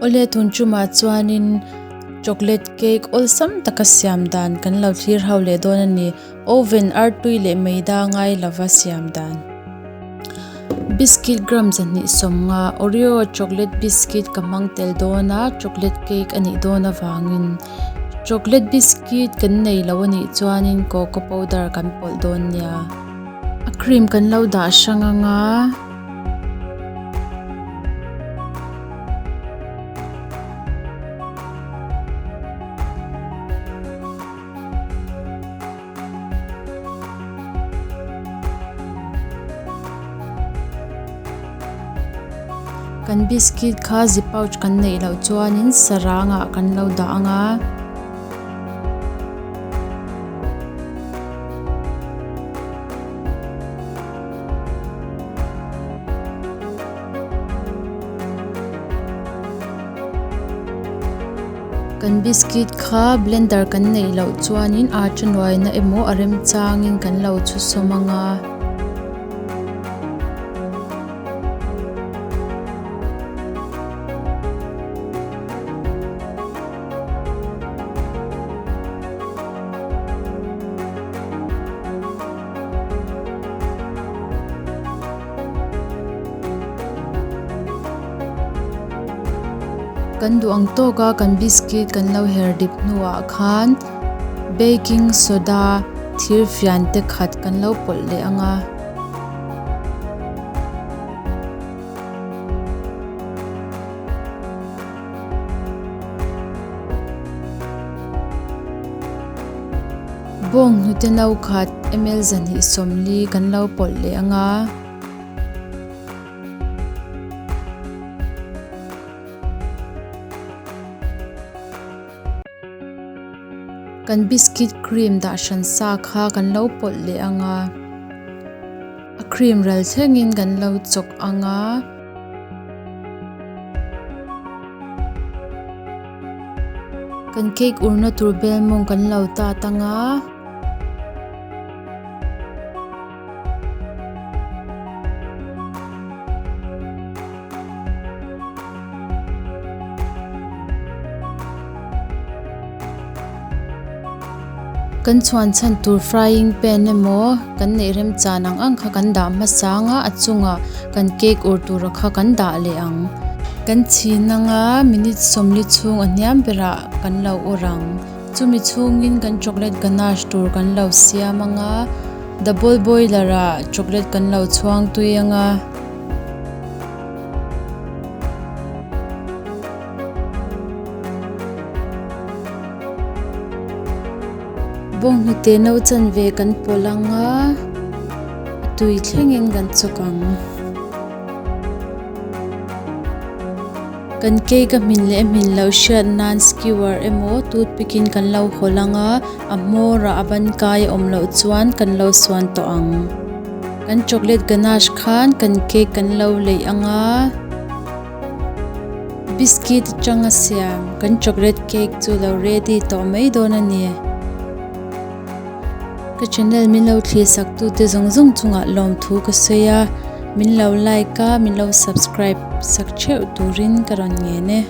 Awle tun tumah chuanin chocolate cake awlsam taka siam dan kan lo thlir ho leh dawn a ni. Oven artui leh maida ngai lova siam dan. Biscuit gram 250 Oreo chocolate biscuit ka hmang tel dawn a, chocolate cake a nih dawn avangin. Chocolate biscuit kan nei lo a nih chuanin cocoa powder kan pawlh dawn nia. A cream kan lo dah hrang anga. Kan biscuit kha zip pouch kan neih loh chuanin sarang ah kan lo dah ang a. Kan biscuit kha blender kan neih loh chuanin aata nuaina emaw a remchangin kan lo chhusawm ang a. Kan duh ang tawk a kan biscuit kan lo her dip hnuah khan baking soda thir fian te khat kan lo pawlh leh ang a. Bawng hnute no khat ml 240 kan lo pawlh leh ang a. Kan biscuit cream dah hran sa kha kan lo pawlh leh ang a, a cream ral thlengin kan lo chawk ang a. Kan cake urna tur bel mawng kan lo tat ang a. Kan chhuan chhan tur frying pan emaw kan neih remchan ang ang kha kan dah hmasa ang a a chungah kan cake ur tura kha kan dah leh ang. Kan chhin anga minute 40 chhung a hniam berah kan lo ur ang. Chumi chhungin kan chocolate ganache tur kan lo siam ang a, double boiler ah chocolate kan lo chhuang tui ang a. Bawnghnute no chanve kan pawlh ang a, a tui thlengin kan chawk ang. Kan cake a hmin leh a hmin loh hriat nan skewer emaw toothpick in kan lo hawlh ang a, a hmawr ah a ban kai a awm loh chuan kan lo suan tawh ang. Kan chocolate ganache khan kan cake kan lo leih ang a, biscuit atanga siam kan chocolate cake chu lo ready tawh mai dawn a ni. Ka channel min lo thlir sak tute zawng zawng chungah lawmthu ka sawi a, min lo like a, min lo subscribe sak theuh turin ka rawn ngen e.